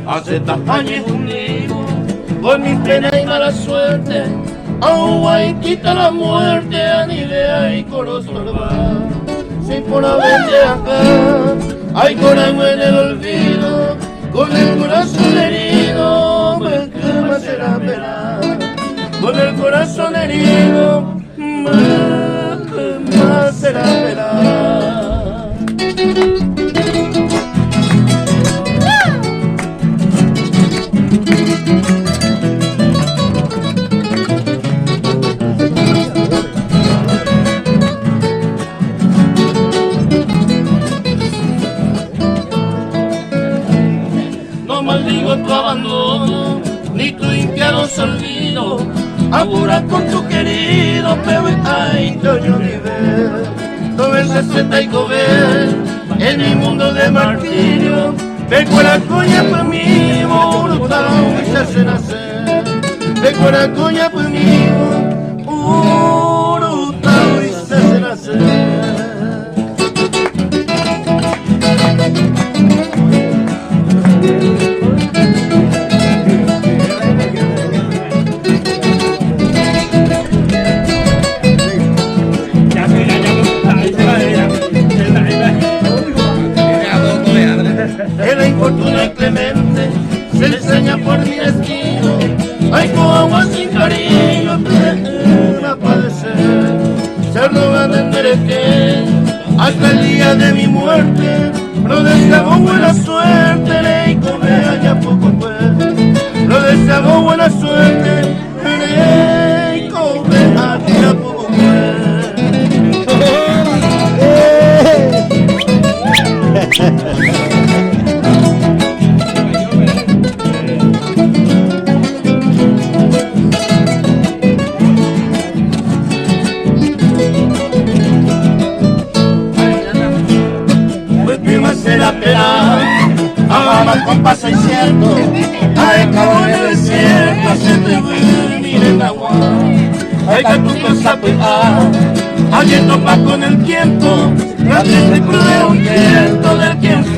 Asẽtaha ñehundívo con mi pena y mala suerte, aún quita la muerte anive aikorosorva. Si por haberte acá, hay corazón en el olvido, con el corazón herido, me quema será pena. Con el corazón herido, me quema será pena. No maldigo tu abandono, ni tu impiadoso olvido. Apura con tu querido, pero ay, yo yo ni ver. Todo el 60 y comer en mi mundo de martirio. Ve la coña por mí, brutal, y se hace nacer. Ve la coña por mí, brutal, y se hace nacer. El infortuna inclemente se enseña por mi destino. Ay, con agua sin cariño, pena padecer. Se roba de que hasta el día de mi muerte. No deseamos buena suerte, le come allá poco pues. No deseamos buena suerte, le come allá poco pues. Será pena, ama con paso incierto, ay cabo en el desierto, se te ve miren agua, ay que tu cosa alguien topa con el tiempo, la triste cruel un viento del quien.